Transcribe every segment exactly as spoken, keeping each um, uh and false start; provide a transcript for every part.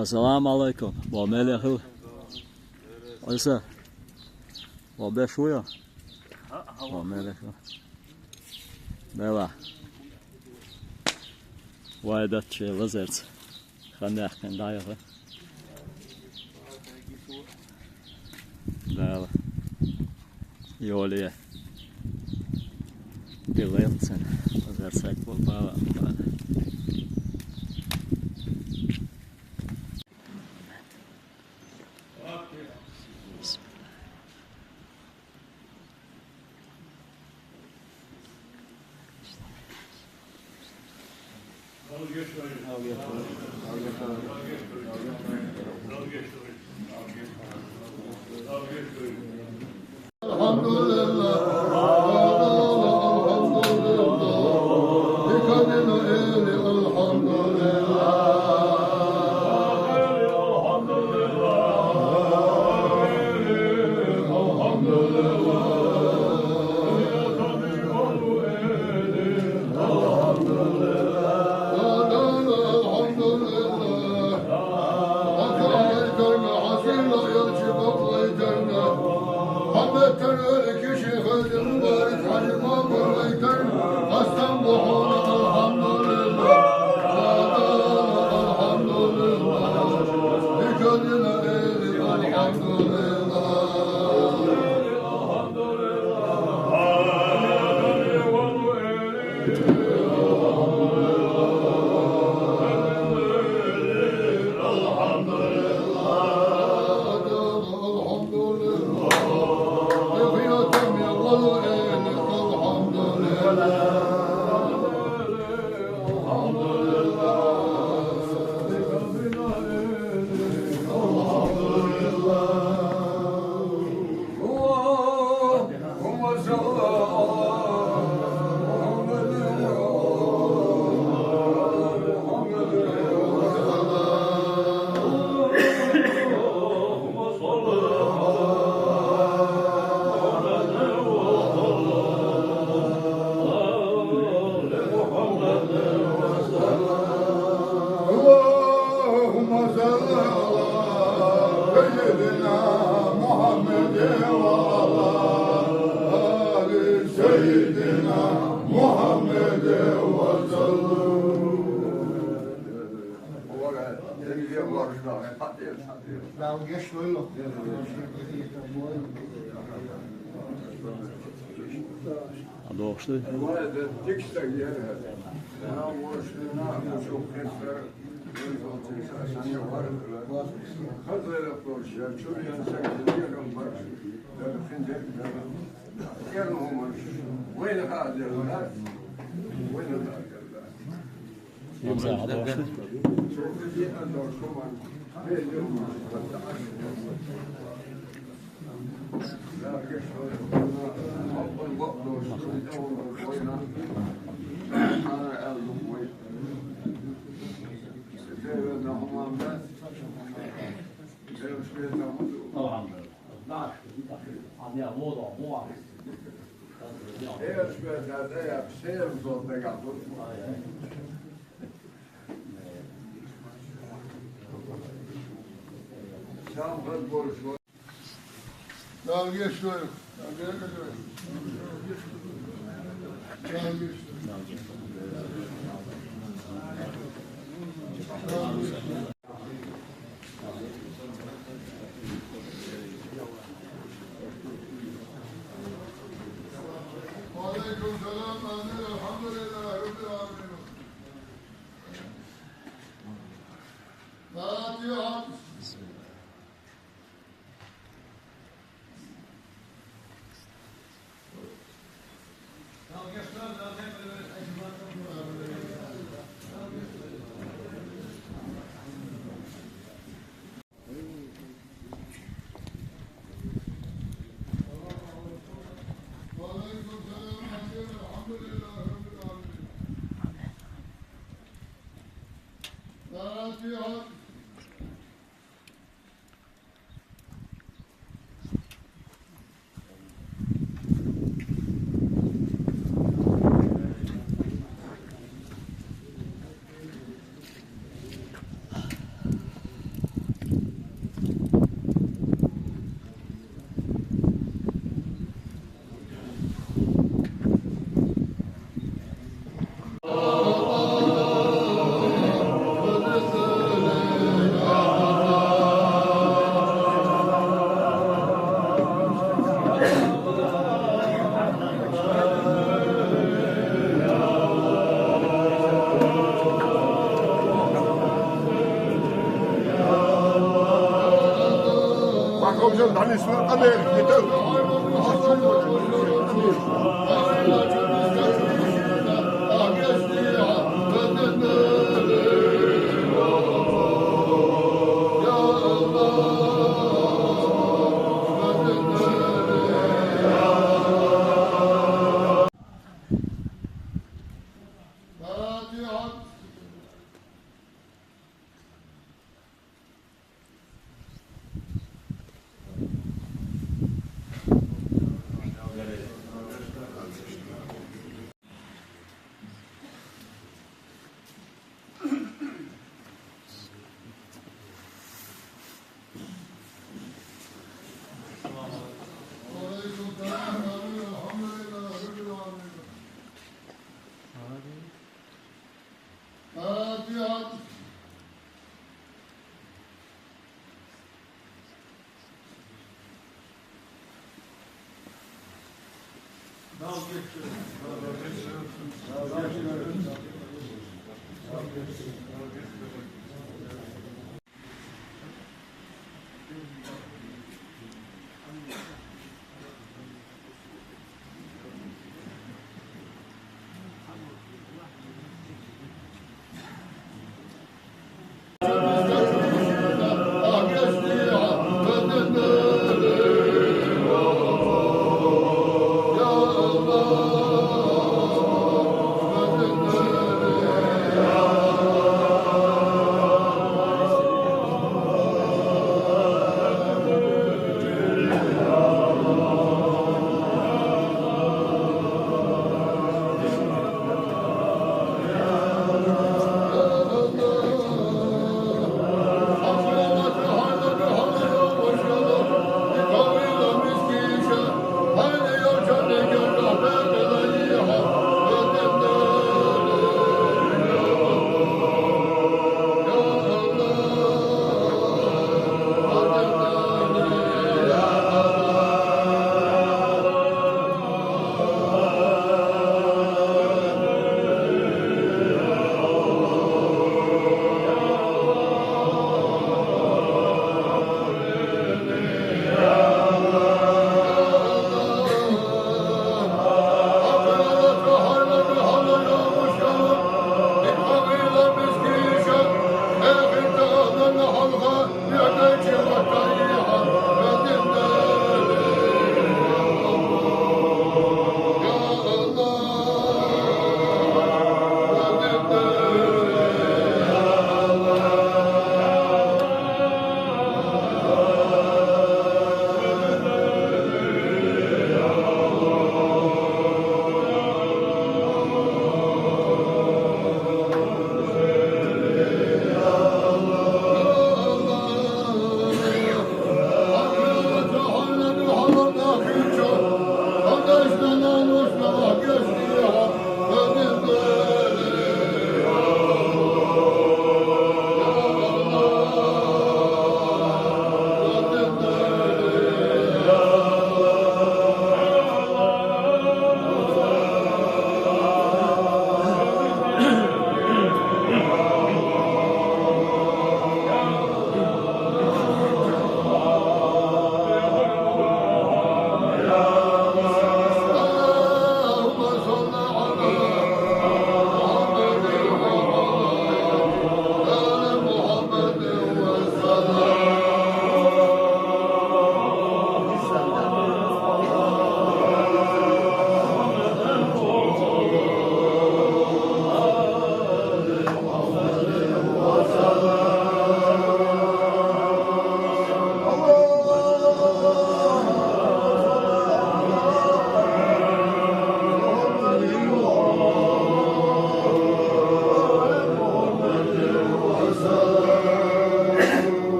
Ассаламу Ӏалайкум. Ва мелехил. Иса. Ва бешуя. Ва мелехил. Бела. Вай датче лазерц. Ханнех кен дайга. Дала. Йоле. Дилелцен. Азар сак бала. الحمد لله. الحمد لله. الحمد لله. اللهم صل على سيدنا محمد وعلى آل سيدنا محمد وسلم. Adolfs'tu. السلام، آمين، الحمد لله رب العالمين. فاتحة. وعليكم السلام، الحمد لله رب العالمين. فاتحة. Bak hocam, danışma kadar yeter.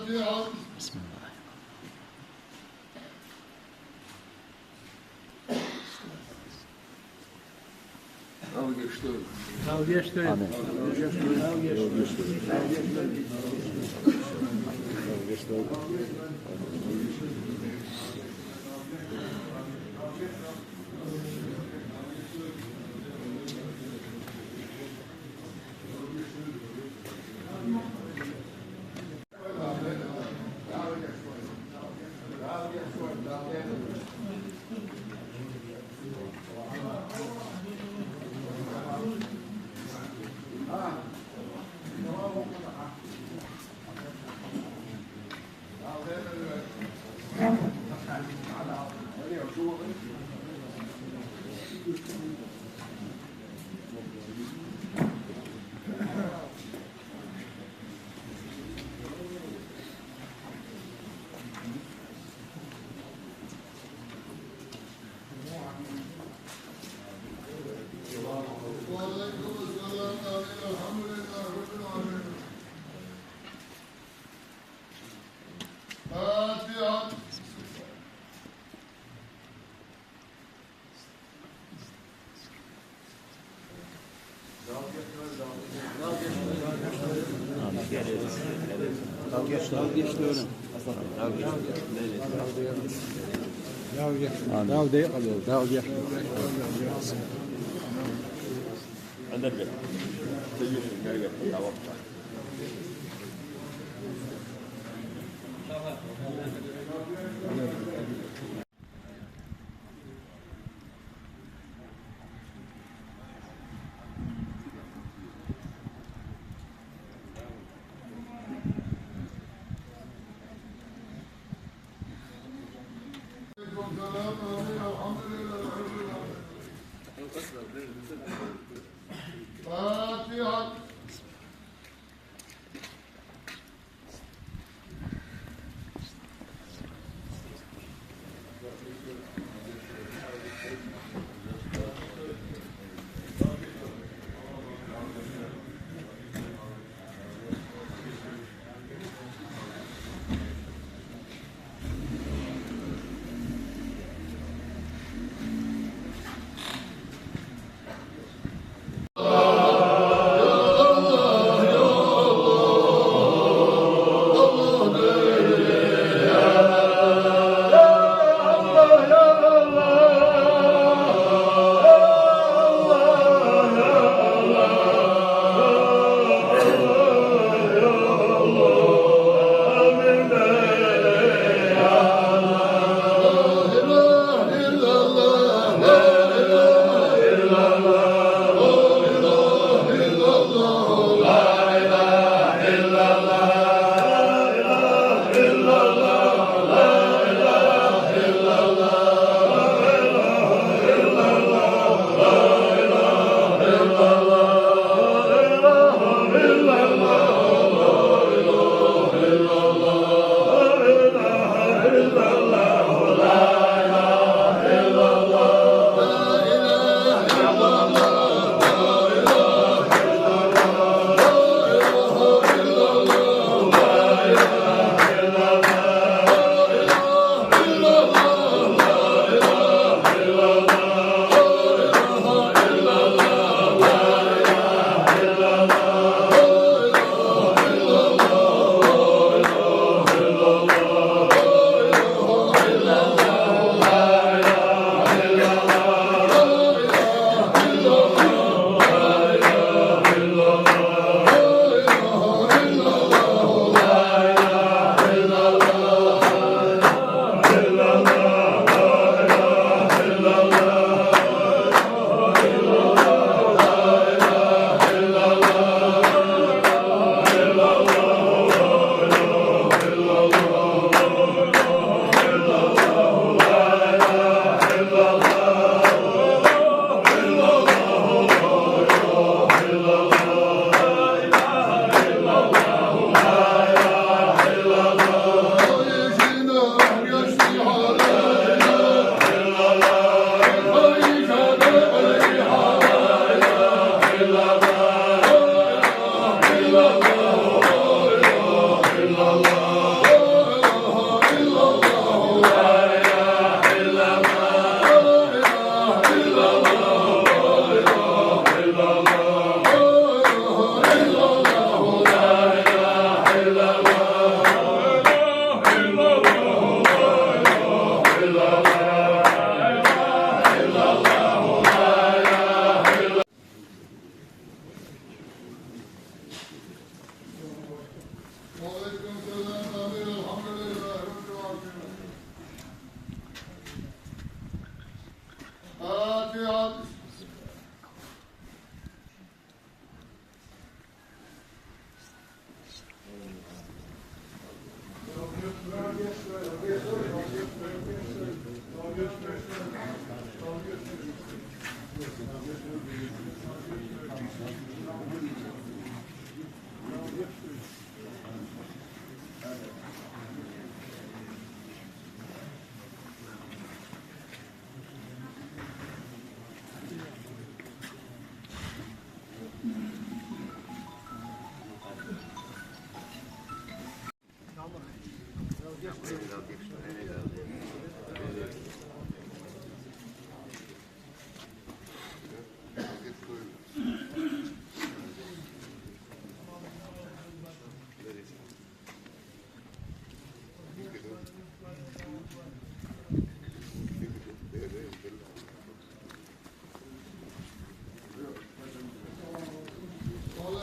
بسم الله. Dalga geçti. Dalga geçti. Amin. Dalga geçti. Dalga geçti. Dalga geçti. Dalga geçti. فاتحة.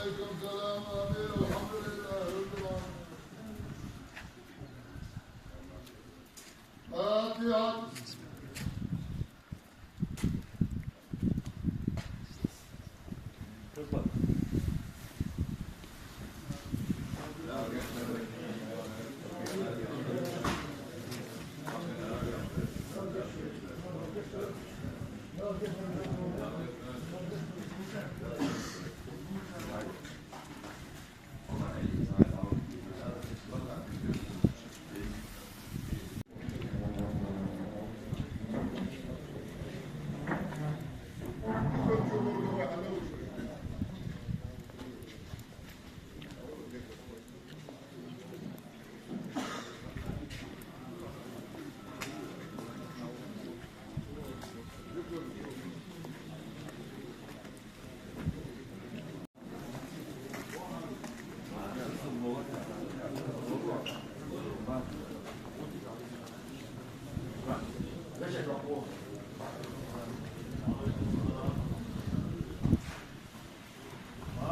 Aleyküm selam, amin. Elhamdülillah, Rabbil alemin.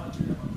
Fatiha.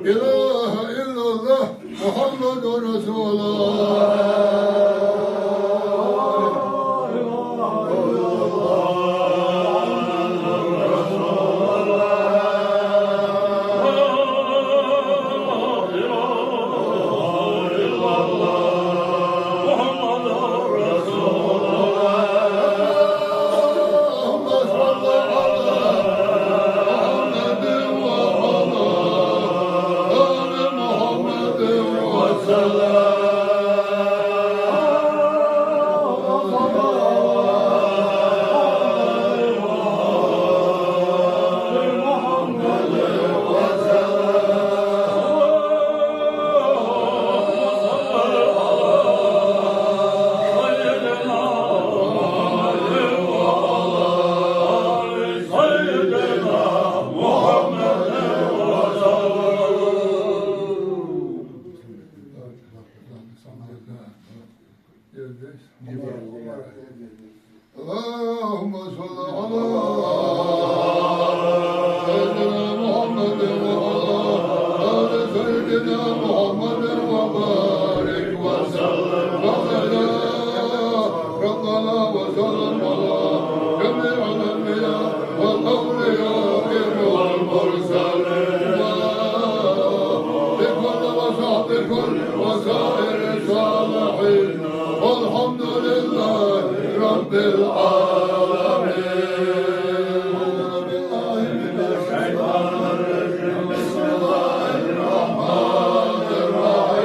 إله إلا الله محمد رسول الله. اللهم صل على سيدنا محمد وعلى آل سيدنا محمد وبارك وسلم وزد ربنا وسلم على جميع الأنبياء والأولياء والمرسلين وعلى آل وصحبه وسائر الصالحين. والحمد لله رب العالمين. أعوذ بالله من الشيطان الرجيم. بسم الله الرحمن الرحيم.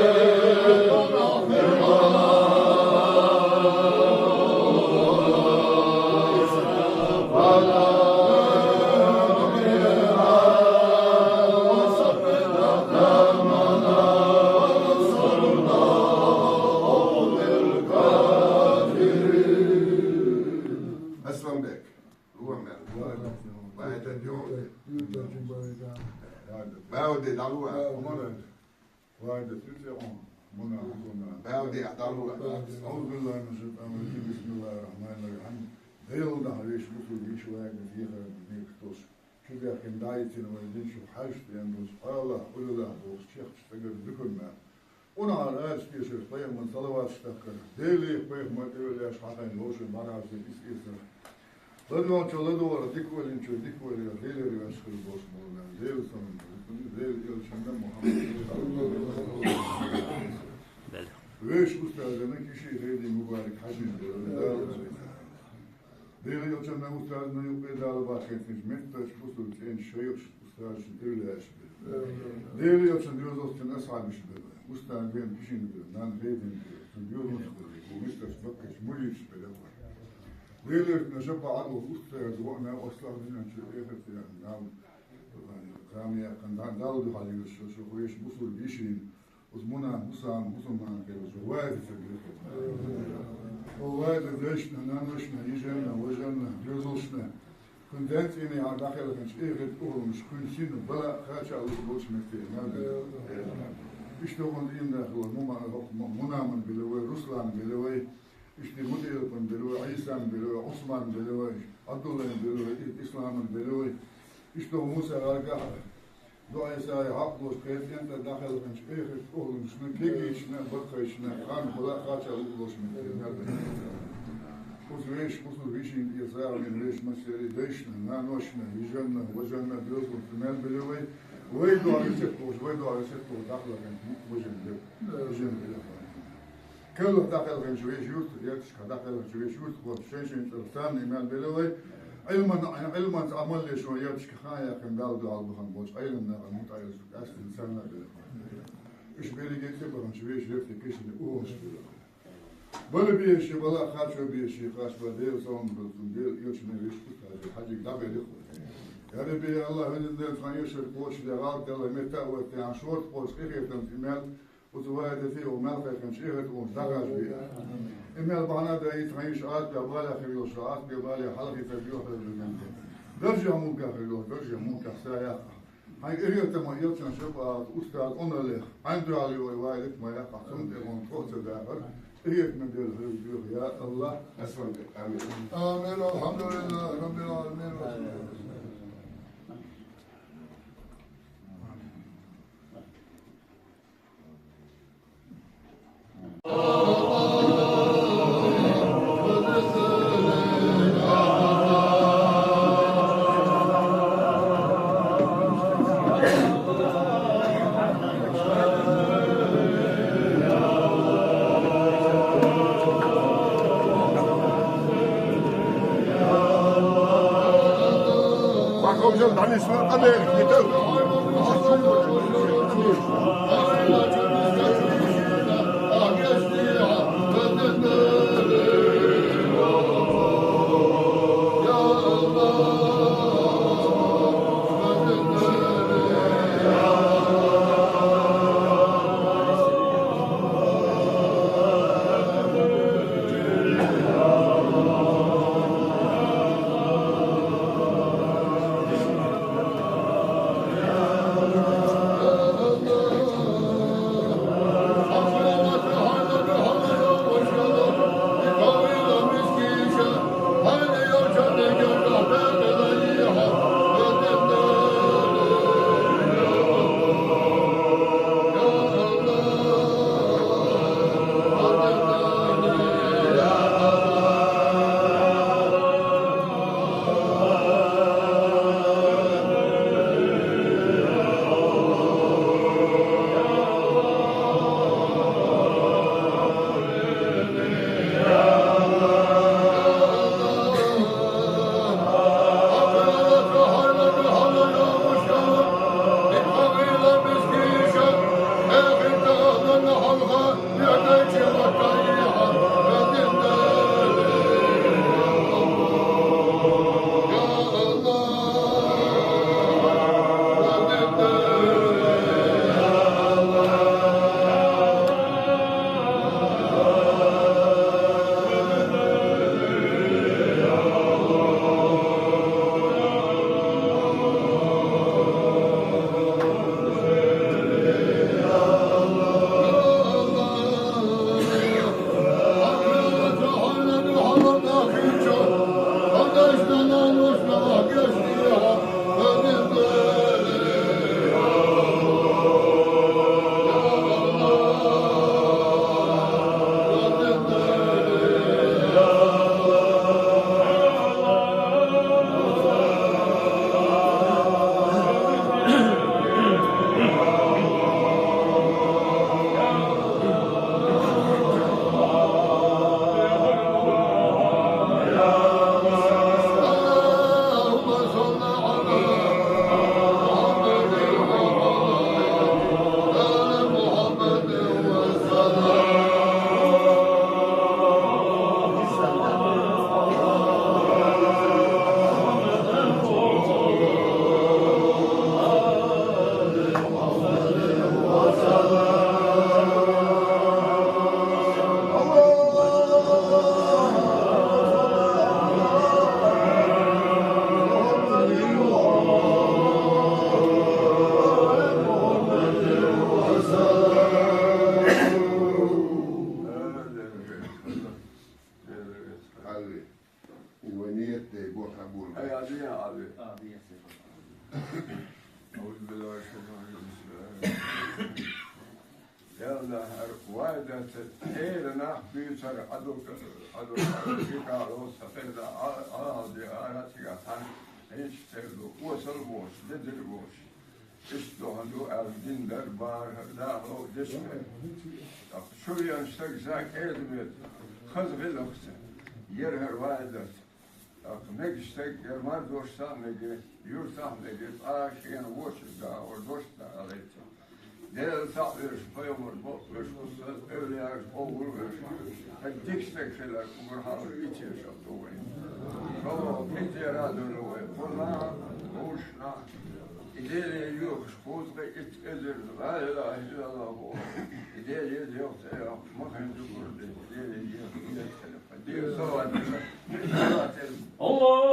Aslan Bek. Ruwan Bek. Bayan da yawan. Bayan da daluwa. Bayan da daluwa. أعوذ بالله من الشيطان الرجيم. بسم الله الرحمن الرحيم. Даьла духьа вешан, бусалба веший вайга дехар дика долаш. Чу бехкан дайцина вай дин шу хьажа ден долаш, Аллах, уллах долаш, чехча сагар зикр мара. Унахьара ас тешар пайхамар салаваташ тахкар. Даьла пайхамар тӀевеллаш хьахайна лоша мархьаб ис эсар. Ладувгӏанчо ладувгӏар, дика валинчо дика валар, Даьлера ваьш хила болаш бола, Даьла салам, Даьла элчанна Мухьаммад. Веший устазана Киши Хьайди мубарак хьажин. Даьла элчанна устазана юкъе Дала бахкийтинчу меттачу бусалба цӀен шайхаш, устазашна тӀевлаьш бира. Даьла элчан доьзалшна асхьабаш бира. Устаз бен Кишин бира, нана Хьайдин бира, цун доьзалш бира, меттачу баккхийчу муридаш бира. Веллерчу шапаӀат долу устаз ваъна ослах динан чу эхарт ян Дала. Зама яьккхина Дала дуьхьал йилла шу, шу вешан бусалба йишин. Оцу мунан мусам, мусулман хилла шу вайта ца бирху. О вайта дайшна, наношна, йижарна, важарна, доьзалшна. Кхуьнан цӀийнехьа дӀахелхинчу эхарт угӀалмаш кхуьнан синна бала кхача а луш болчу метте наб. Иштта хӀунда ийна даха вай муна-, мунаман била вай, Руслан била вай. Иштта МутӀалипан бира вай, Ӏийсан бира вай, Ӏусман бира вай, Ӏабдуллайн бира вай, Исламан бира вай. Иштта Муса гӀаргахь, ДуӀайсай хьакъ долуш кхечу кӀентан дӀахелхинчу эхарт угӀалмашна, кегийчна, баккхайчна, кхана хила а кхача а луъ долуш меттиг. Оцу вешан бусалба йишин тӀера сагӀина вешан массеран дайшна, наношна, йижарна, важарна, доьзалшна мел била вай. Вай дуьхьа рецепт луш, вай дуьхьа рецепт луш дӀахелхинчу важарна била, йижарна била. Карлах дӀакхелхинчу вешан юьртах, ярташкахь дӀакхелхинчу вешан юьртах волчу шайн-шайн цӀарах царна мел била вай. Ӏилман, Ӏилманца Ӏамал еш вай ярташка хан яьккхина Далла дуьхьал бахана болчу Ӏеламнахана мутаӀеллаш къаьстина царна а била вай. Уьш берриге а тӀебаханчу вешан юьртах кешнийн угӀалмаш била вай. Бала беший, бала кхачо беший, кхачба Дела салам долчун Дела элчанан вешан устазий хьаьжига дӀабелла вай. Я Рабби, я АллахӀ, везан Дела, тхан эшар кхочушде гӀалат делла метта а вай, тхан шорта кхочуш къинхетамца и мел Оцу вай дати, о мел кхайкхинчу эхарт угӀалмаш дӀагӀаш бе. И мел бахьана а даийта, хьан йиша Ӏазапе балехь хир йолуш, Ӏазапе балехь хьалхийтар йохьар везан Дела. Даржехь муьлхха хир йолуш, даржехь муьлхха са яккха. Хьайн къинхетам а, элчан шапаӀат, устаз Ӏуналлех, хьайн дуьхьал йолу вай дати ма яккха, цунна тӀе вон тхо а ца дахар. يا الله. آمين. الحمد لله رب العالمين. Abi, o niyet de bu kabul. Ay, abi ya, abi. Abi ya, sen. Euzu billahi mineşşeytanirracim. Bismillahirrahmanirrahim. Ya Allah, her vaydası eğrine büyüser, adok, adok, bir kal olsa, feyda, al, al, al, diye, ara, çıkar, sen, hiç sevdi, uğraşır boş, nedir boş? Иш доҳанду аз дин дар бар, дағло дешме. Шуян штаг зак эзмет, хаз гъилахса, ер ҳар вайдас. Мег штаг гермар дошса меге, юрсах меге, а шен воч да, ор дошта алайца. Дел саъ верш, пайғамбар бо верш, куса эвлияш, овул верш. Дик штаг хелар, умар хавр ичеш абдувай. Шо итера дурувай. Кулна, ушна. Идея юхш, хузгъа ит эзир, ла илаха иллаллаху. Идея юхш, махин дукурди. Идея юхш, идея юхш. Дир сават. Аллаху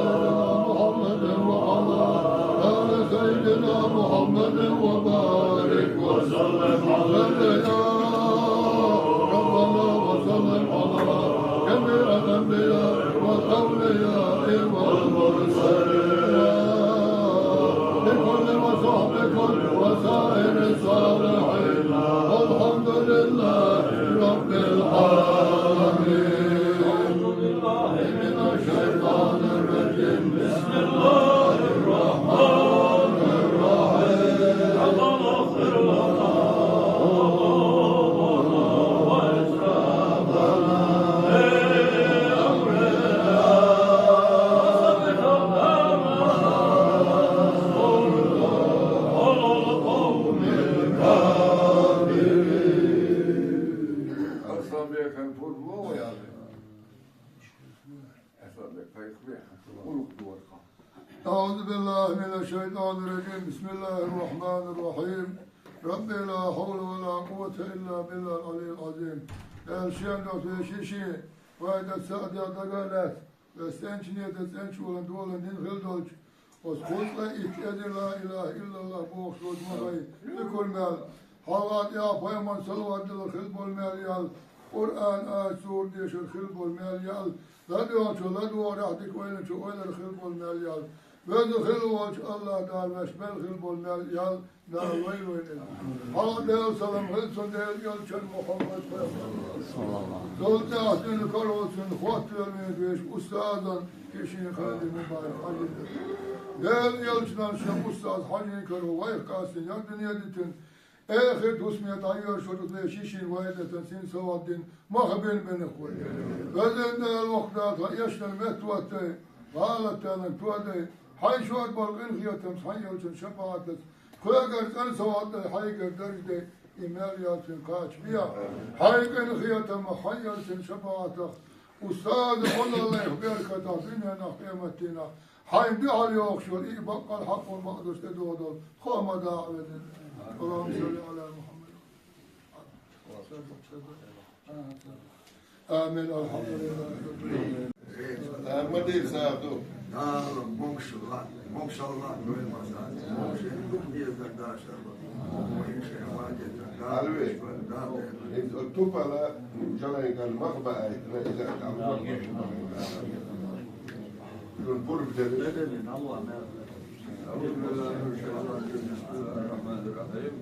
محمد وعلى آل سيدنا محمد وبارك وسلم عليه يا ربنا، وسلم على جميع الأنبياء والأولياء والمرسلين، لكل وصحبكم وسائر الصالحين. والحمد لله رب العالمين. أعوذ بالله من الشيطان الرجيم. بسم الله الرحمن الرحيم. ربنا اغفر لنا ذنوبنا وإسرافنا في أمرنا. وثبت أقدامنا وانصرنا على القوم الكافرين. أرسلان بيك الفضل ويا أرسلان بيك فيك بيك. قلق دور. أعوذ بالله من الشيطان الرجيم. بسم الله الرحمن الرحيم. رب لا حول ولا قوة إلا بالله العلي العظيم. Дела шен дош вешин шен, вай да саъ дел дагар лаьтта, вай стенча нийта, стенча волан долан дин хила долча, оцу кхузткъе итт эзар ла илахӀа иллаллахӀ бохуш волчу махай зикр мел, хьалха тӀехь пайхамар салават далар хила болу мел ял, Къуръан а, сура дешар хила болу мел ял, ладоьгӀначо ладогӀарехь, дика ойланчо ойлар хила болу мел ял, веза хила волчу АллахӀ Дала ваьш мел хила болу мел ял, Дала вай вайна. Хьалха Делан салам хила цунна, Делан элчанна Мухьаммад пайхамарна. Цул тӀаьхьа цуьнан карахь, цуьнан хоттавелла везачу устазан Кишин Хадим Мубарак Хьаьжин. Делан элчанан шен устаз Хьаьжин карахь вайх къастийна, дуьне дитина, эхарт хӀусаме дӀайоьшуш вай Кишин вайдатан син совгӀат дина, мах бина бинарх вай. Везан Дела, воккха Дела, тхан эшнарг меттахӀоттай, гӀалат тӀехь тодай, хьайн шорта болу къинхетамца, хьайн элчанан шапаӀатаца, кхуьгара цӀена совгӀат дай, хьайгара дарж дай, и мел ял цуьнан кхача бехьа. Хьайн къинхетамах, хьайн элчанан шапаӀатах, устазан гӀо-лаллех, беркатах дуьненахь, къематдийнахь хьайна дуьхьал йогӀуш йолу и баккъал хьакъ волу бакъдерш тӀедогӀу долу хӀума дахьа, везан Дела. Аллахумма салли Ӏала Мухьаммад. Амин. Алхьамдулиллахи раббил Ӏаламин. Амин. Дала могуш ла-, могушалла дойла дац, могушалла дукха дезар дац, могушалла ваде ца Дала Алве. Дала. Из тупала жалайган махба ай, на иза там. Шун пурб дели. أعوذ بالله من الشيطان الرجيم. بسم الله الرحمن الرحيم.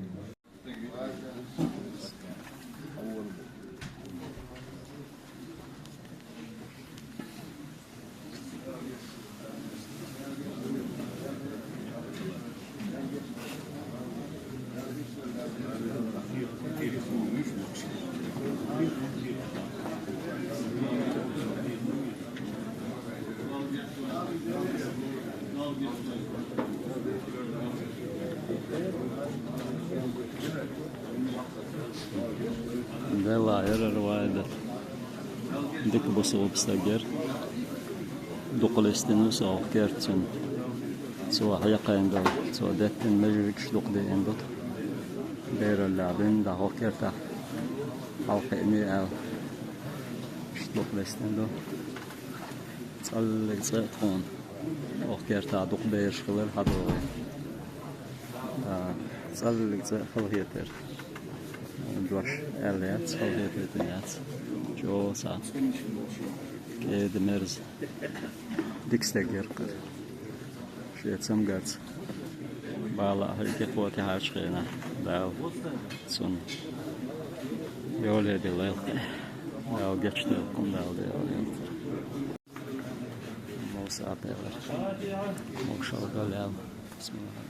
Делла яра риваят. Дика бусалба стаг яр. Дукха лестина ва со укх керта цун. Цо хьекхайна долу, цо деттина межигаш дукха деана ду. Бераллехь бина дӀа хӀокху кертахь хьалакхиъний аьлла. Иштта дукха лестина ду. ЦӀаллиг цӀа а тхуна. ХӀокху кертахь дукха бераш хилар хьадогӀий. А, цӀаллиг цӀа а халахетар. Дош аьлла яц, халахетар яц. ЧӀогӀа схьа кӀеда-мерза. Дика стаг яр кхара. Шен цамгарца бала а хьийкхи кхо тӀаьхьарчу хенахь Дала цунна йоле делла. Дала гечдойла кхунна Дала Дела. Мовса а певар. Могушалла дала ял. Бисмиллахь.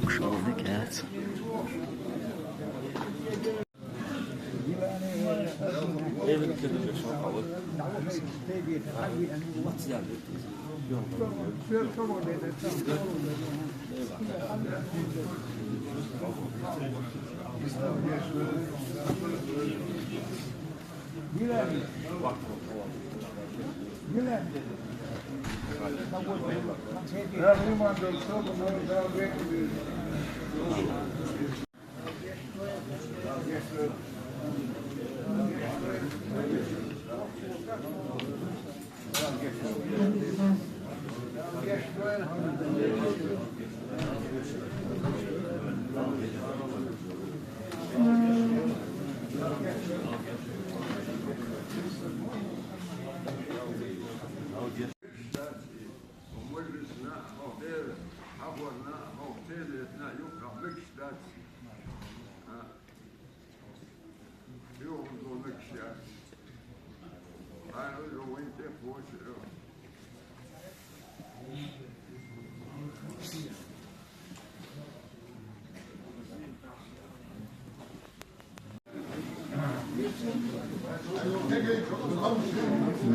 Могушалла дика яц.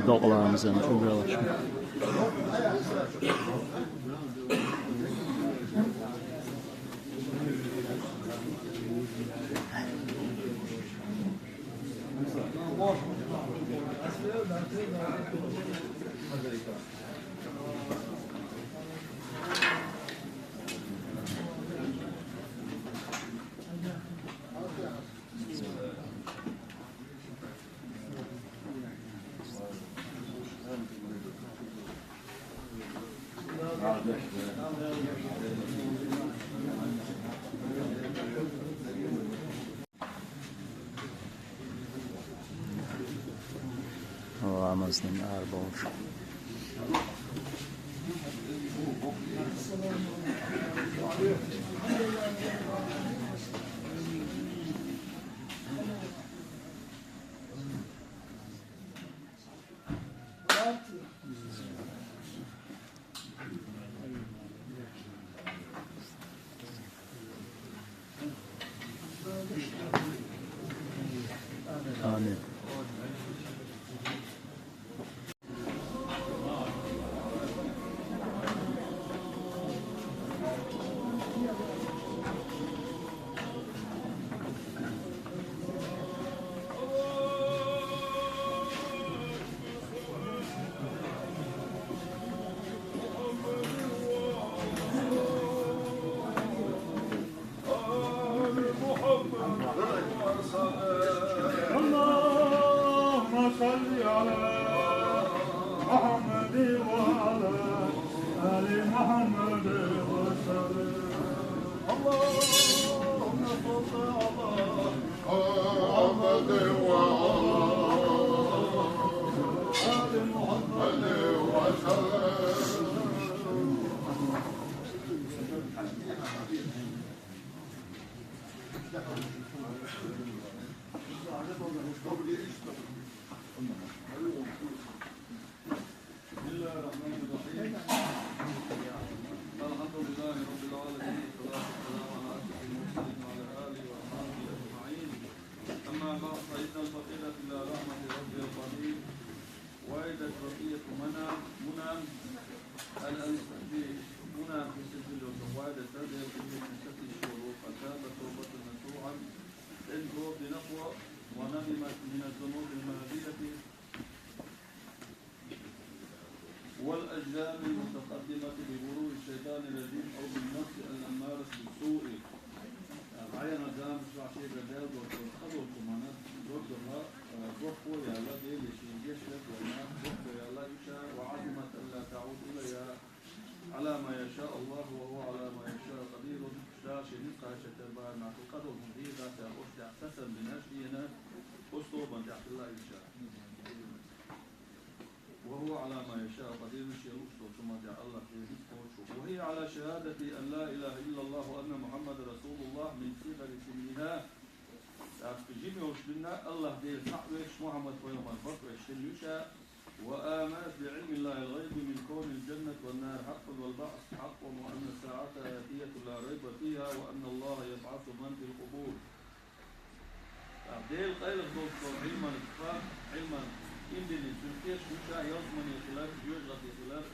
Докъаламазан чу белаш. Ламаздан арабовлуш. الحمد لله رب العالمين، والصلاة والسلام على أشرف المرسلين وعلى آله وأصحابه أجمعين. أما بعد، فإن الفقير إلى رحمة ربه القدير وعدت بقية منى منى الأنس في منى في سلسلة وعدت هذه القية من ست شهور، فتابت توبة نصوحا إن توب نقوى وندمت من الذنوب الماضية والأجرام المتقدمة ببروء الشيطان الرجيم أو بالنفس الأمارة بالسوء. Гьайна заман шура шега дел докторха, доктормана, докторха, э, докторяла, дели шин гешвет вана, докторяла иша, وعزمت ألا تعود إليها على ما يشاء الله وهو على ما يشاء قدير. Шура шин ницкъаша тербар на, къадул хун дир, дата ош дя сасан бинаш, иена, ош тобан дя хилла иша. وهو على ما يشاء قدير, шел уж долча ма дя Аллах дерис кочу. وهي على شهادة أن لا إله إلا الله وأن محمدا رسول الله من صغر سنها. Ас жима йолча дийнахьа Аллах Дела цхьаъ веш, Мухьаммад пайхамар бакъ веш дийнахьа ю ша. وآمنت بعلم الله الغيب من كون الجنة والنار حق والبعث حق وأن الساعة آتية لا ريب فيها وأن الله يبعث من في القبور. Дела къайлаха долча Ӏилманга, Ӏилман, имдини цуьнан кхеташ ду ша ялсмане хилар, жоьжахате хилар,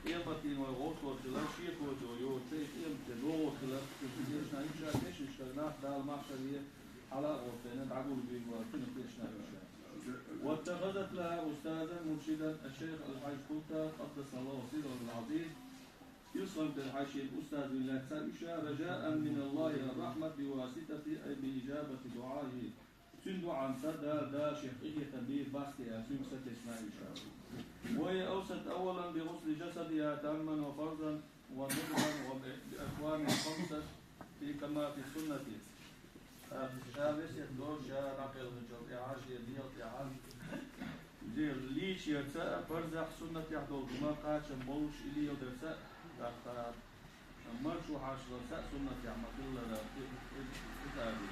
къематдийнахь вай гӀовттор хилар, шен кхетам йоцуш, и къематде догӀур хилар, цуьнан кхеташ ду ша, тешнашкара нах Дала махкаре хьала а гӀовттийна, дӀагулбийр вара, цуьнан кхеташ ду ша. واتخذت لها أستاذا مرشدا الشيخ الحاج كلثة قدس الله سره العزيز. Юсханкара хьаьшийн устаз вина лаьцна уьш, رجاء من الله الرحمة بواسطته أي بإجابة دعائه. Цуьнан дуӀанца Дала, Дала шех къинхетам бийр бац те аьлла, цуьнга сатесна уьш. وهي أوصت أولا بغسل جسدها تاما وفرضا وندبا وبأكوان خمسة كما في السنة. Ша весет до, ша дӀакхелхинчул тӀаьхьа, шен дегӀал тӀаьхьа. Лийча ярца а, парзехь, суннатехь долу хӀума кхачам болуш и леладарца а, тӀаккха марчо хьашталарца а суннатехь ма-хиллара и, и, и тӀаде.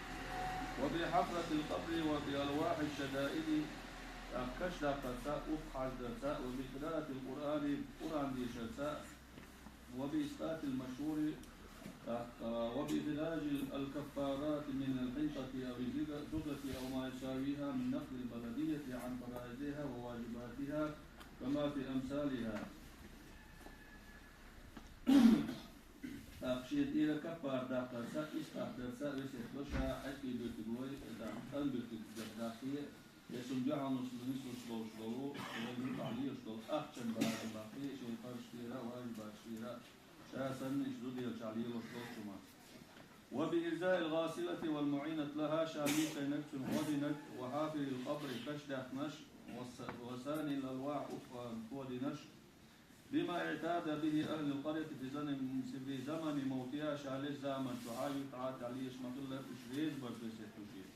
وبحفرة القبر وبألواح الشدائد, тӀаккха каш даккхарца а, ух хьаждарца а, وبقراءة القرآن, Къуръан дешарца а, وبإسقاط المشهور، آه، وبإخراج الكفارات من الحنطة أو الزغة أو ما يساويها من نقل البلدية عن فرائضها وواجباتها كما في أمثالها. ТӀаккха шен тӀера каппара даккхарца, исхьакдарца весет до ша, хьаькъи буьртиг лой, тӀан буьртиг дахе, я цунна дуьхьал нуьцлуш долуш долу, вай муьтӀахь лелаш долу ахчан барам баккхий, шайн парзаш тӀера, важибаташ тӀера, ша санна иштта зуделчахь лелаш долчу хӀуманца. وبإرضاء الغاسلة والمعينة لها, ша мийсайнарг, цуьнан гӀо динарг, وحافر القبر, каш даьккхинарш, وس-, وصانع الألواح, ух, а, кодинарш, بما اعتاد به أهل القرية في زمن، في زمن موتها, ша лечу заман чохь юьртахь тӀехь лелаш ма-хиллара, уьш реза барт весет ду шен.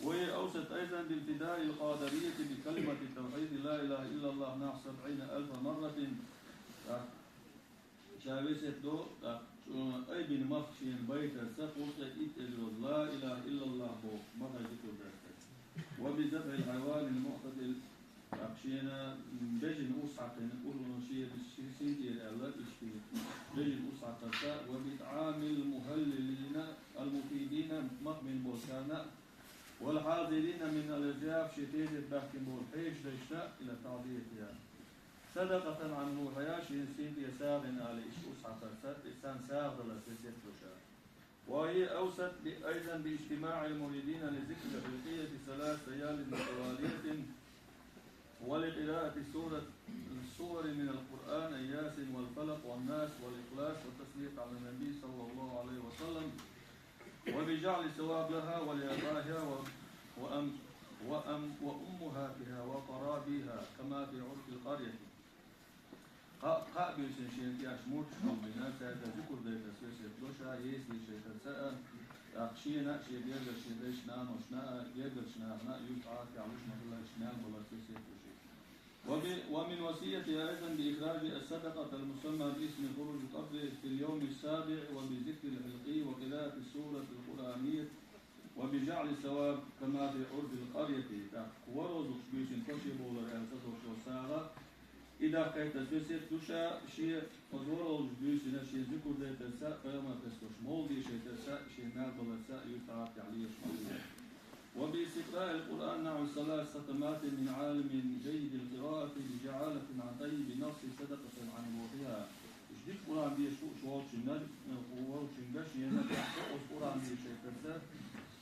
وهي أوصت أيضا بالفداء القادرية بكلمة التوحيد لا إله إلا الله نحو سبعين ألف مرة. ТӀаккха ша весет до, тӀаккха, э, айбина мах шена байтарца, кхузткъе итт эзар йолу ла илаха иллаллах боху махай зикр дарца. وبذبح الحيوان المعتدل, тӀаккха шена, м, бежана урс хьаькхина, урс шена, шен синтӀера аьлла, иштта бежана урс хьаькхарца, وبإطعام المهللين المفيدين, мах бина болчарна, والحاضرين من الأضياف, шен тезет баьхкина болу хьешадайшна, إلى تعزيتها صدقة عن روحها, шен синтӀера сагӀина ала иштта урс хьаькхарца, и царна сагӀа даларца весет до ша. وهي أوصت ب-، أيضا باجتماع المريدين لذكر الحلقية ثلاث ليال متوالية ولقراءة سورة، سور من القرآن، ياسين والفلق والناس والإخلاص والتصديق على النبي صلى الله عليه وسلم، وبجعل ثواب لها ولآبائها و-، وأم-، وأم-، وأمهاتها وقرابيها كما في عرف القرية. Кхаа, кхаа буьйсанна шена тӀехь мурдаш хилла бина, цаьрга зикр дайтарца весет до ша, еза дешийтарца а, тӀаккха шена а, шен гергарчу шен дайшна, наношна а, гергарчу нахана а юьртахь тӀехь луш ма-хиллара, иштта мел баларца весет до шен. وب-، ومن وصيتها أيضا بإخراج الصدقة المسمى باسم خروج القبر في اليوم السابع وبذكر الحلقي وقراءة السورة القرآنية وبجعل الثواب كما في عرف القرية. ТӀаккха кху ворхӀазза буьйсанна коши бовлар аьлла ца долчо сагӀа, И даккхайтарца весет ду ша, шен оцу ворхӀалгӀачу буьйсанна шен зикр дайтарца, пайхамар хестош мовлид дешийтарца, шен мел баларца юьртахь тӀехь лелаш ма ву. وباستقراء القرآن نحو ثلاث ختمات من عالم جيد القراءة بجعالة عن طيب النص صدقة عن روحها. Иштта дика Къуръан дешаш хууш волчуьнга, волчуьнга шена тӀехь оцу Къуръан дешийтарца,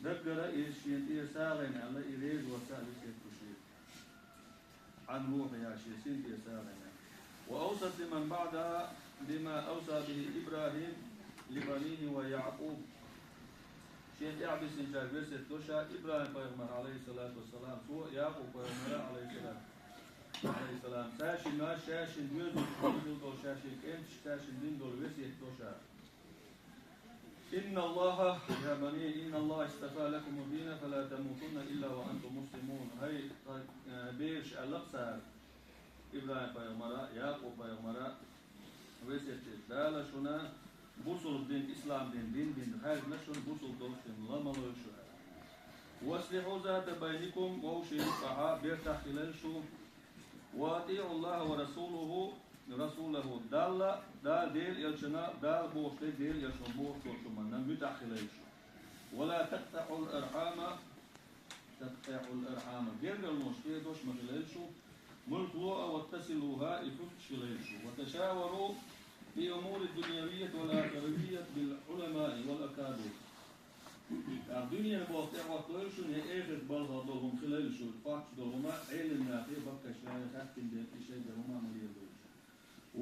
даггара иза шена тӀера сагӀина аьлла, и реза варца весет ду шен. عن روحها, шен син тӀера сагӀина. وأوصت لمن بعدها بما أوصى به إبراهيم لبنيه ويعقوب. Шен тӀаьхьа бисинчаьрга весет до ша, ИбрахӀим-пайхамар, Ӏалайхиссалату вассалам, цо а, Якъуб-пайхамар а, Ӏалайхиссалату, Ӏалайхиссалам, цаьршинна ша шен доьзалш дина долу, ша шен кӀенташка цаьршинна дина долу весет до ша. إن الله، يا بني، إن الله اصطفى لكم الدين فلا تموتن إلا وأنتم مسلمون. ХӀай, э, бераш, аьлла цара, ИбрахӀим-пайхамар а, Якъуб-пайхамар а, весет деш, Дала шуна бусулба дин, ислам дин, дин, дин хаьржина шуна, бусулба долуш дин ла ма лойла шу аьлла. وأصلحوا ذات بينكم, вовшийн юкъахь бертахь хилийла шу. وأطيعوا الله ورسوله، رسوله, Далла, Дала, Делан элчанна, Дала бохуш дерг Делан элчано бохуш долчу хӀуманна муьтӀахь хилийла шу. ولا تقطعوا الأرحام، تقطعوا الأرحام, гергарлонаш кхедош ма хилийла шу, ملك لوء وتصلوها, и хӀуттуш хилийла шу. وتشاوروا في أمور الدنيوية والأخروية بالعلماء والأكابر. ТӀаккха дуьненан болх тӀехӀотталойла шуна, я эхартан балхах долу хӀума хилийла шу, кхоччуш долу хӀума Ӏелам нахе, баккхийчу наха хаьттина дерг, и шайн дерг хӀума ма леладойла шу.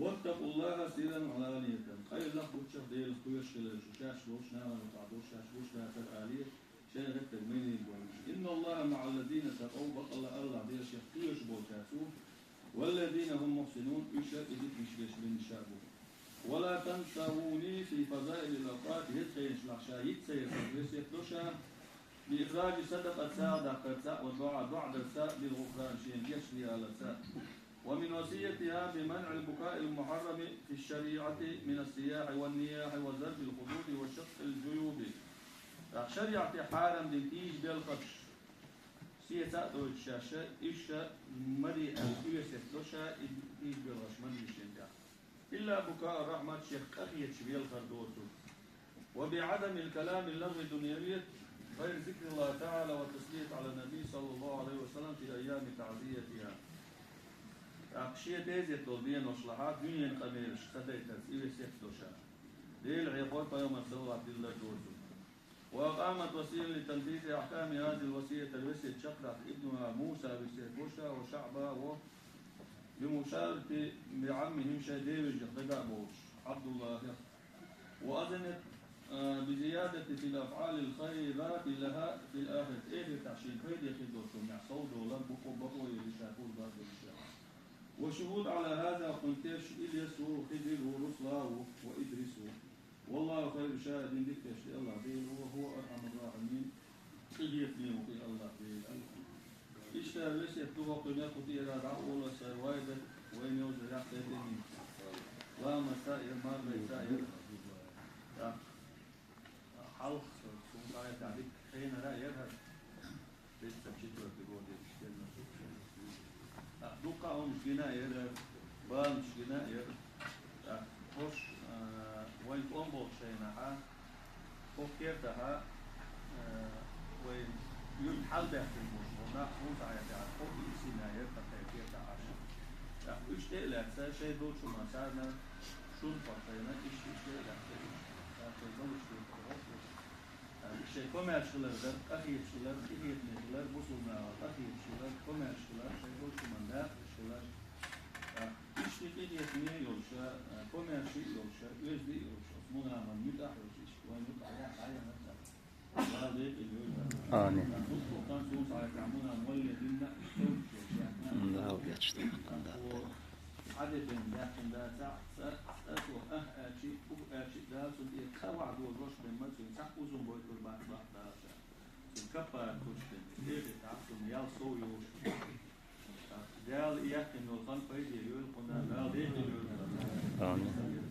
واتقوا الله سرا وعلانية. Къайлах, гучах Делах кхоьруш хилийла шу, шаьш долуш, нахана юкъахь долуш, шаьш гуш дацара алий, шайна хеттарг ма леладойла шу. إن الله مع الذين اتقوا, бакъалла АллахӀ Дела шех кхоьруш болчаьрца ву, والذين هم محسنون, уьш а и дика йиш берш бинарш а бу. ولا تنسوني في فضائل الأوقات, еза хенашлахь ша йиц ца яр сан весет до ша, بإخراج الصدقة, сагӀа даккхарца, والدعاء, доӀа дарца, بالغفران, шена гечдаларца. ومن وصيتها بمنع البكاء المحرم في الشريعة من الصياح والنياح وضرب الخدود وشق الجيوب. ТӀаккха шариӀате хьарам дина тийжа белхарш сеца а дойтуш шаьш, уьш а ма де аьлла, и весет до ша, и тийжа белхарш ма де шена тӀехь. إلا بكاء الرحمة, шех къахеташ велхар доцург. وبعدم الكلام اللغو الدنيوي غير ذكر الله تعالى والتسلية على النبي صلى الله عليه وسلم في أيام تعزيتها. ТӀаккха шен тезет долу деношлахь дуьненан къамелаш ца дайтарца и весет до ша. Делан Ӏехор, пайхамар салават диллар доцург. وأقامت وسيلة لتنفيذ أحكام هذه الوصية, весет чекхдаккха ابنها موسى весет бо ша, وشعبها, وبمشاركة بعمهم, шайн ден вежарх дага а бовлуш, Ӏабдуллахьах. وأذنت, а, بزيادة في الأفعال الخيرات لها في الآخرة, эхартахь шена пайде хир долчу хӀуманехь совдолар, бакъо, бакъо елира ша, кхуза бакъо елира ша. والشهود على هذا, кхунна теш Ильясу, Хидиру, Руславу, وإدريسу. والله خير شاهد, дика тешна АллахӀ Дела ву, وهو أرحم الراحمين, къинхетаме ву и АллахӀ Дела. Иштта весет ду хӀокхуьнан кху тӀера дӀа а олуш, аса вай дара, вайна йоза яхь тайпа йина. Ламаз ца яра, мархий ца яра. ТӀаккха хьалха суна схьахетахь дика хенара а яра хӀара. Тридцать четвёртый год я, четырнадцать. А, дуккха а хӀумнаш гина а яра, баланаш гина а яра. ТӀаккха хӀорш, а, вайн тӀом болчу шайнахьа, хӀокху кертахьа, а, вайн юьрта хьалабаьхкина болуш болу нах, хӀунда аьлча, хӀокху йисина яра тхан кертахь Ӏаш. ТӀаккха уьш тӀе а лаьцна, шайн долчу хӀуманна царна шун пхьо шайна, иштта уьш тӀе а лаьцна, уьш, а, шайн долуш хир бу хӀокху. Шайн комаьрша хилар дара, къахеташ хилар, къинхетаме хилар, бусулба нахал къахеташ хилар, комаьрша хилар, шайн долчу хӀуманна дакъа деш хилар. Иштта къинхетаме а йолуша, комаьрша а йолуша, оьзда а йолуша, оцу мунаман муьтӀахь а йолуша, иштта вайн муьтӀахь яхьа а яхьа а. Дала декъала йойла. Амин. Дуккха хан суна схьахетахь мунам валле динна а, иштта йолуш яхьа. Дала гечдойла, Дала. Хьадетен баьхкина дацахь, цӀа, цӀа цо ахь аьлчи, ух аьлчи, Дала цунна тӀе кхаъ вахь дозош бен ма цуьнан цхьаъ узун бойтур бац бакъ Дала ша. Цуьнан каппара кхуьчден, эхе тӀаккха цунна ял сов йолуш. Дала и яьккхина йолу хан пайде йойла кхунна, Дала дехийла йойла. Амин. Амин.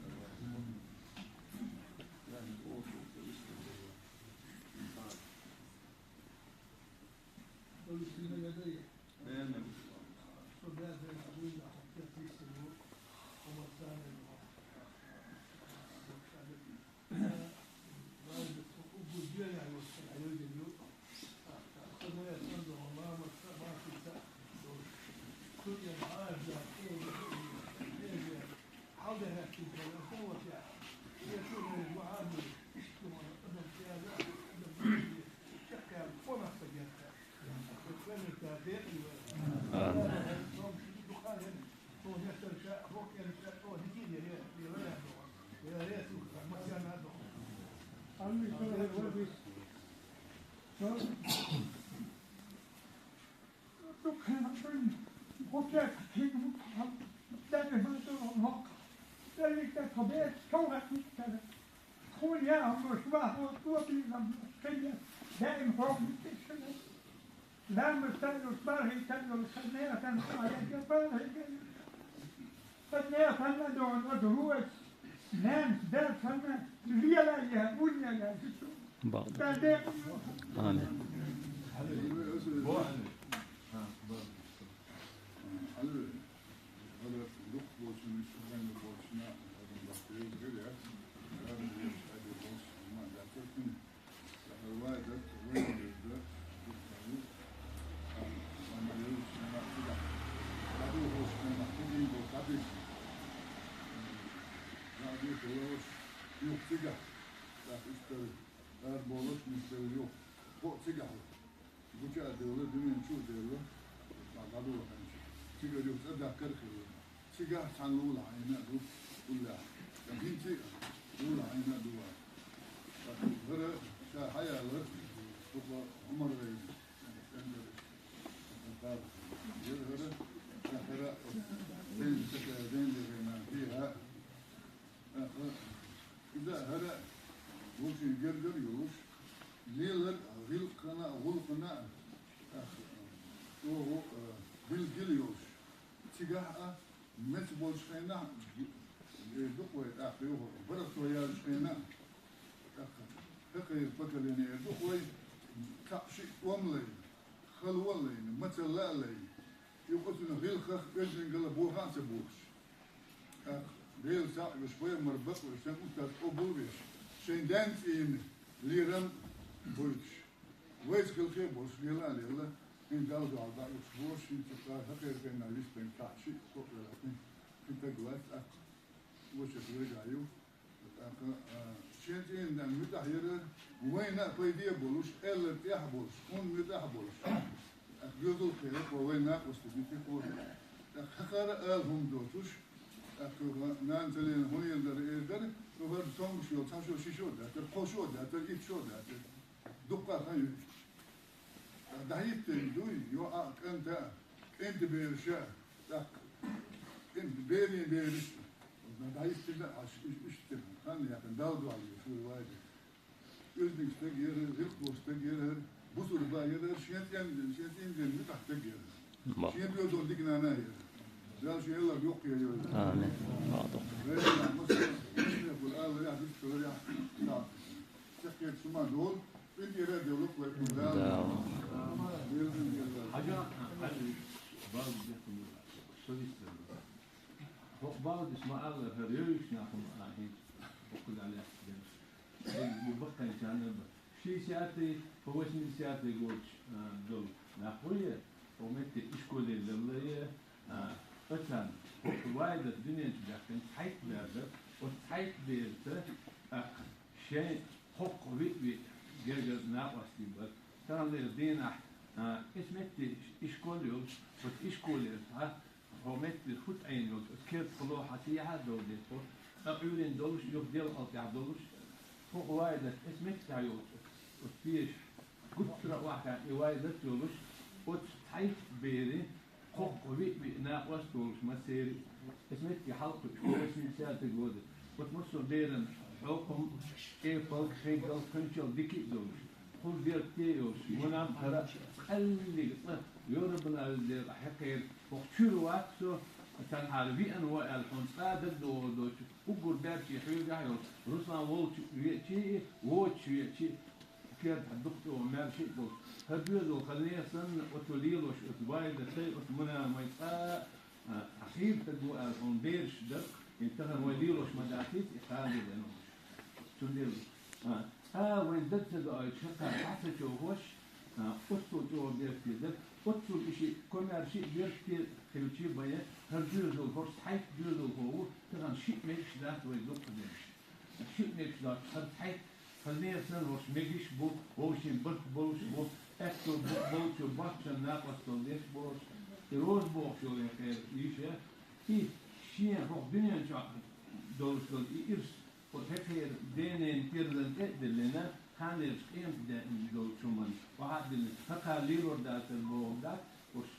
Bak. Amin. Цигахь цхьана лулахь Ӏийна а ду, уьллехь. ХӀинца а лулахь Ӏийна а ду вай. ХӀара ша хьаялар, дукха Ӏумар вай, хӀара, ша хӀара, ден, ден, ден, ден, ден, ден, ден, Иза хӀара вовшийн гергара йолуш, лелар гӀиллакхана а, гӀуллакхана а, ах, оха, а, билггал йолуш. Цигахь а меца болчу хенахь, э, ду-кх вай тӀаккха юха, барасо яьллачу хенахь, тӀаккха хӀокхеран поколение эр ду-кх вай, цхьаъ-шиъ тӀом а лайна, хало а лайна, мацалла а лайна. Юха оцунах гӀиллакхах оьздангалла бохам а ца бохуш. ТӀаккха Делан сагӀа а веш, пайхамар бакъ а веш, шайн устаз къобал а веш, шайн даьнна цӀийнан лерам а гойтуш. Вайца хилхе а болуш, лела а лелла, хӀинца Далла дуьхьал дӀа а луш бохуш, хӀинца цкъа хӀокхеран хенахь вистинг цхьаъ-шиъ, кхоъ велахь, кхин стаг вац, тӀаккха вешех верг а ю. ТӀаккха, а, шен цӀийнан муьтӀахь яра, вайна а пайде а болуш, аьлларг тӀехь а болуш, хӀунда муьтӀахь а болуш. ТӀаккха доьзал кхерар кхо вайн накъостий битий кхо. ТӀаккха хӀокхара ала хӀума доцуш, тӀаккха юха нана ца лелийна хӀун эр дара, эр дара, юха хӀара цомгуш йолу цхьа шо, ши шо а дацара, кхо шо а дацара, итт шо а дацара. Дуккха а хан ю. ДӀахӀиттина дуй, йоӀа а, кӀанта а, кӀентан бераша а, тӀаккха кӀентан берийн бераш а. ДӀахӀиттина Ӏаш, уьш, уьш тера хан яьккхина, Далла дуьхьал веш вай вайга. Оьзданг стаг яра, гӀиллакх долу стаг яра, бусурба яра, шен цӀен-, шен цӀийнан муьтӀахь стаг яра. Ма. Шен доьзална дика нана а яра. Дала шен ялар йоккха йойла. Амин. Ма. Вай масала, масала, ала яхь, дика ала яхь. Цхьаькхета шума долу, цуьнан тӀера а девлла вай кхунна Дала. Дала. Хьажа, хьажа, бала дехкан совист. ХӀокху балдис ма-аллара, хӀара йоьрзуш нах хӀума а хӀинца, хӀокху Дала лаьцна дерг. Дерг бу баккхайчарна а бан. Шестидесятый, по восьмидесятый годаш, а, долу нах ву я, хӀокху метте ишколе лелла я, а, оцарна хӀокху вайдат дуьнен чу баьхкина цхьайтта бер дара, оцу цхьайтта бераца, а, Шайн хӀокху виъ-виъ гергара накъостий бара. Таханлера дийнахь, а, эс метте ишкол йолуш, оцу ишколера цхьа, хӀокху метте хӀутту Ӏийна йолчу оцу керта хало хьан сехьа а довзийта тхо, цкъа Ӏуьйрина долуш, юха делкъал тӀехь долуш, хӀокху вайдат эс меттехь йолчу оцу пешахь, гуттара а охьахаьхна и вайдат йолуш, оцу цхьайтта берийн Кхоккху виъ-виъ накъост волуш массеран а, эс метте хьалкхуьуш, восьмидесятый годы. Оцу массо а беран хьокхам, эпал, хеггал, кхуьнчал дика а долуш, хӀур дерг те а йолуш, мунам хӀара къаьллиг цкъа, йо Раббана, веза Дела, хьекхера, хӀокху чуьра вац со, цхьанхьара виъна ву аьлла, хьуна цкъа а дагадогӀур доцу, уггар баьрчий хьоьгахь а йолу, Руслан волчу веачий, воцуш веачий, Керда дукха чӀогӀа маьрша а болуш, хӀара доьзал хӀара нехан санна оцо лелош оцу вайдаттай, оцу мунамай цкъа а, а, хийра стаг ву аьлла хьуна бераш дара, и тахана вай лелош ма дац иза, и кхана лелийна волуш. Цундела, а, цкъа а вайн дага ца доуьйтуш, хӀокхара дӀа ца човхош, а, оццул чӀогӀа беркате дара, Оццул и шиъ, комаьрша шиъ бераш хилча а бен, хӀара доьзал, хӀорш цхьайтта доьзалхо ва, тахан шиъ мегаш дац вай дукха бераш. Шиъ мегаш дац, хӀара цхьайтта, хӀара нехан санна хӀорш мегаш бу, вовшийн барт болаш бу, аьттув бу-, болчо боацачоа накъостал деш бу хӀорш. И Роза бохуш йолу хӀара йиша, и шен хӀокху дуьнен чохь долуш долу и ирс, оцу хӀокхеран ден-ненан ирзана тӀе а диллина, кханерчу къематде долчу хӀуманна охьа а диллина, хӀокхара лелор дацар бохург дац, уьш,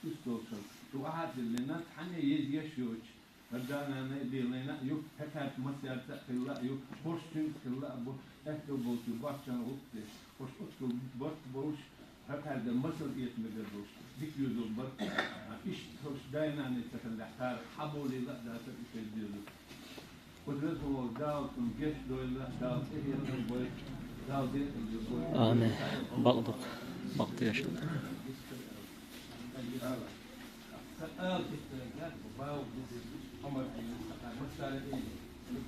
уьш долчуьра. Шу охьа а диллина, цхьанне а еза еш йоцуш, хӀара да-нана а лелийна а ю, хӀокхаьрца массаьрца а хилла а ю, хӀорш цуьнца хилла а бу, аьттув болчу боцчунна гӀуллакх деш, хӀорш оццул барт болуш, хӀокхаьрга масал эца мегар долуш, дика доьзал бар. Иштта хӀорш дай-наной ца хиллехь, цара хьан болийла а дацара и шайн доьзал. Кху деза волу Дала цунна гечдойла, Дала тӀехь а войла, Дала декъал дойла. Амин. Бакъ ду-кх. Бакъ теша. Сан ала кхетта, бау деза, Ӏумар Ӏийна, массара а эли,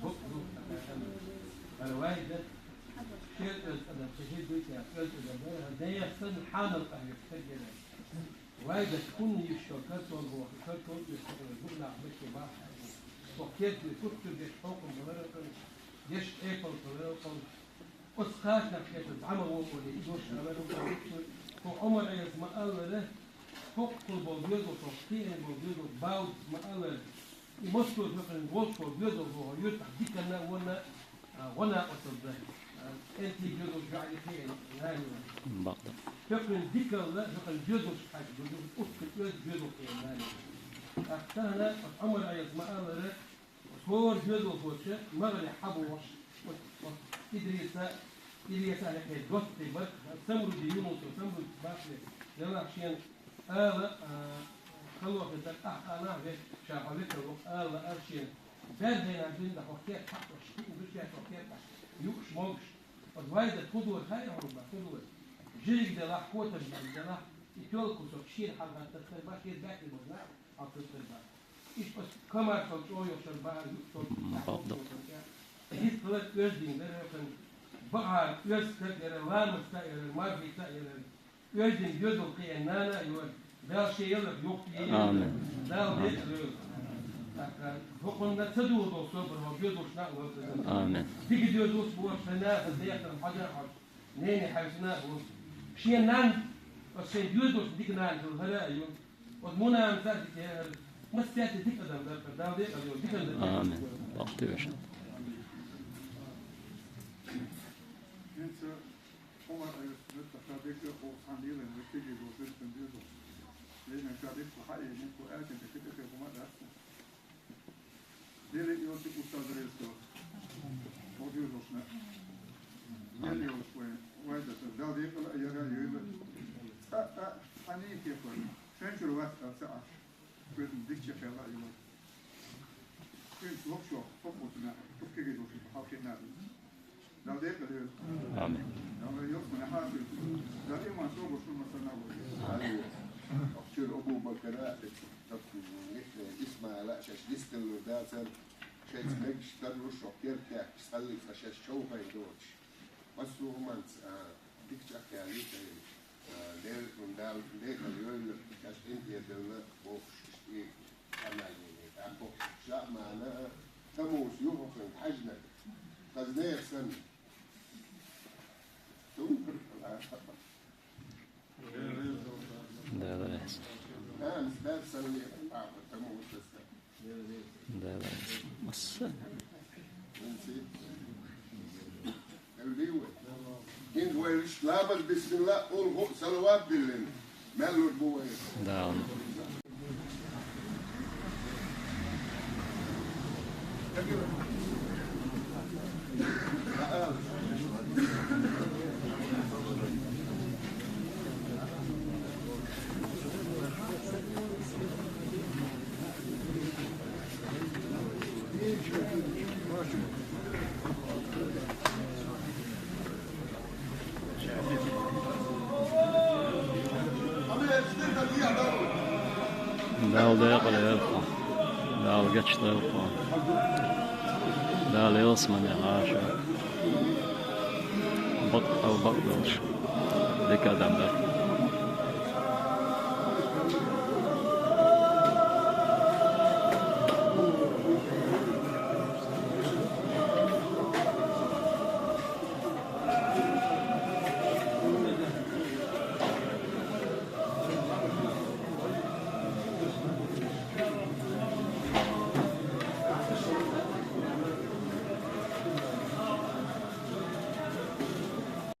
бакъ ду, хӀара вай дан, шен оьзу адам, ца хир дуьйцу, оьзу адам, дан яхсан хьанал къахьоьгуш стаг яра. Вай дан хӀунда йиш йолу картон боху, картон оьшуш хилла, гуънах бехке бахьа. Боху, кертий, куттур деш хьокхам далара кхана, деш эпал далара кхана. Оцу кхачанах хета зӀама воккхули, и дош алара воккхули. Хьо Ӏумар Ӏеса ма-аллара, хӀокхул болу доьзал, хӀокху кхиъна болу доьзал, баудас ма-аллара. И массо а хӀокхуьнга волчу волу доьзал боху, юьртахь диканна а, вонна а, а, гӀо накъосталла дан. А, кӀентий доьзалш йоӀ и кхиъна, нани ван. Бакъда. ХӀокхуьнга дикалла, хӀокхуьнга доьзалш хьаьжа, доьзалш уккхуьнга оьзда доьзал кхиъна, нани ван. ТӀаккха тахана оцу Ӏумар Ӏеса ма-аллара, хӀора доьзалхочо магӀале хьабогӀуш, оцу, оцу Идриса, Илеса хӀокхеран доттагӀий бара, Самруди Юнуса, Самруди бахле, делахь шена ала, а, халохе ца къахь ала ве, ша хьо векал ву, ала ар шена. Бер хенахь динна хӀокху кертахь, хӀокху кертахь, юуш могуш. Оцу вайда худор хай хьуна ба, худор. Жириг делахь, котам жириг делахь, и тёлка кусок шена хьалхара тастар ба, шен баьхкина бозна, хьалхара тастар ба. Иштта оцу комаршал чӀогӀа йохуш яра бахьара юкъ цо. М, бакъда. Иза хилар оьздангалла дара хӀокхуьнга. Бахьара оьзда стаг яра, ламаста а яра, мархица а яра. Оьздангалла доьзал кхиъна нана а йора. Дала шен ялар юхатоьхна. Амин. Дала декъала йойла. ТӀаккха хӀокхунна ца дугӀу долу собар хьо доьзалшна а ло. Амин. Дика доьзалш бохуш, хьайн нахана дехар хьожа а хьожа. Нене хьаьвсина а бу. Шен нана, оцу шайн доьзалшна дика нана хила хӀара а ю. Оцу мунан царгике, массаьрца дика адам дара, Дала декъала йойла, дика адам дара. Амин. Бакъ теша. ХӀинца Ӏумар Ӏеса меттахь ша декъе а кху цхьана лелийна, вай кегий доцург сан деза. Лелийна ша декъе кху хьаэцна, кху аьллачун тӀе кхин тӀе хӀума а дац. Дели йоцу устаз реза. Хьо доьзалшна. Дели йоцу вай, вай даса. Дала декъала а яра а йойла. А, а, хьан ний кепара. Шайн чуьра вац а ца Ӏаш. Кхетам дикачу кхелла а йойла. Шайн локхо, хӀокхо цунах, хӀокху кегий доцург хьалхийна а. Дала декъала йойла. Амин. Дала йоккхана хьафийла. Дала иман собар шуна ма санна а войла. Амин. Чуьра Абу-Бакара, Исмаила шаьш дисталлур дацара, шайца мегаш тарлуш, шо кертахь, цхьаллиг цкъа шаьш човхайн доцуш. Массо а хӀуманца, а, дика чӀагӀъяьлла ю шайна. А, Дела, Дала декъала йойла, шаьш къинтӀера делла бохуш, иштта и къамел йина. ТӀаккха Шаъмана, Тамуз ю хӀокхуьнга хьаьжнарг. Хаза нехан санна. Дела реза. Дела реза. Масса. ХӀинца вай ламаз бисмилла олу, салават диллина. Мел лур бу вай. Да. Дала декъала йойла хьо. Дала гечдойла хьо. Дала ялсамане Ӏаш. Бакъ, бакъ долуш. Дика адам дар.